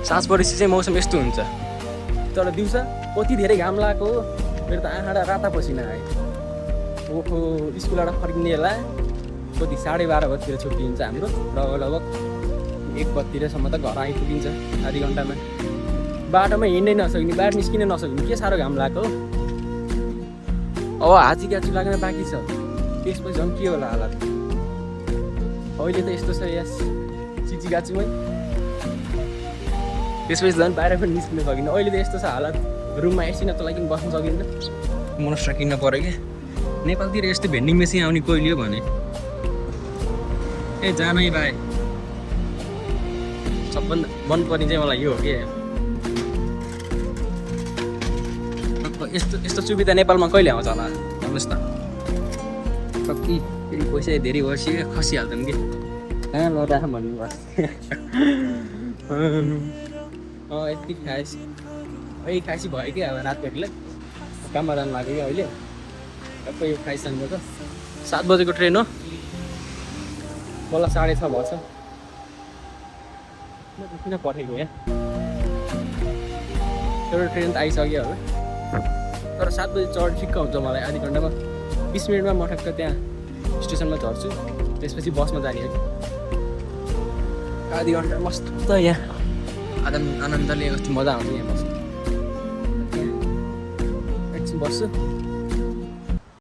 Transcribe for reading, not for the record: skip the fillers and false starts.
साँझ परेपछि चाहिँ मौसम यस्तो हुन्छ। तर दिउँसो कति धेरै घाम लागेको मेरो त आँखा राता पसिना आयो। ओहो स्कुलबाट फर्किनेला कति 12:30 बजीतिर छुट्टी हुन्छ हाम्रो, लगभग 1 बजीतिरसम्म त घर आइपुगिन्छ आधी घन्टामा। बाटोमा हिँड्नै नसक्ने, बाहिर निस्किन नसक्ने, के साह्रो घाम लागेको। अब हाजी गाजु लाग्न बाँकी छ, त्यसपछि झन् के होला हालत। अहिले त यस्तो छ यस चिची गाजुमै, त्यसपछि झन् बाहिर पनि निस्किन सकिन्न। अहिले त यस्तो छ हालत, रुममा एसी न त लागि बस्न सकिन्न। मोनस्टर किन्न पऱ्यो क्या। नेपालतिर यस्तो भेन्डिङ मेसिन आउने कहिले हो भने जानै भाइ। सबभन्दा मनपर्ने चाहिँ मलाई यो हो कि यस्तो सुविधा नेपालमा कहिले आउँछ होला भन्नुहोस् त। कति फेरि पैसा धेरै भएपछि खसिहाल्छौँ कि कहाँ लडा भन्नुभयो। यति खाएपछि अहिले खाएपछि भयो कि अब रात भेटले काममा जानु लाग्यो कि अहिले सबै यो खाइसक्नु त। 7 बजेको ट्रेन हो। मलाई 6:30 भएछ। म त किन पठेको यहाँ, एउटा ट्रेन त आइसक्यो होला। तर 7 बजी चढ ठिक्क हुन्छ मलाई, आधी घन्टामा 20 मिनटमा म ठक्क त्यहाँ स्टेसनमा झर्छु। त्यसपछि बसमा जाने हो कि आधी घन्टा मस्त यहाँ आनन्दले कस्तो मजा आउँछ यहाँ बस्नु। एकछिन बस्छु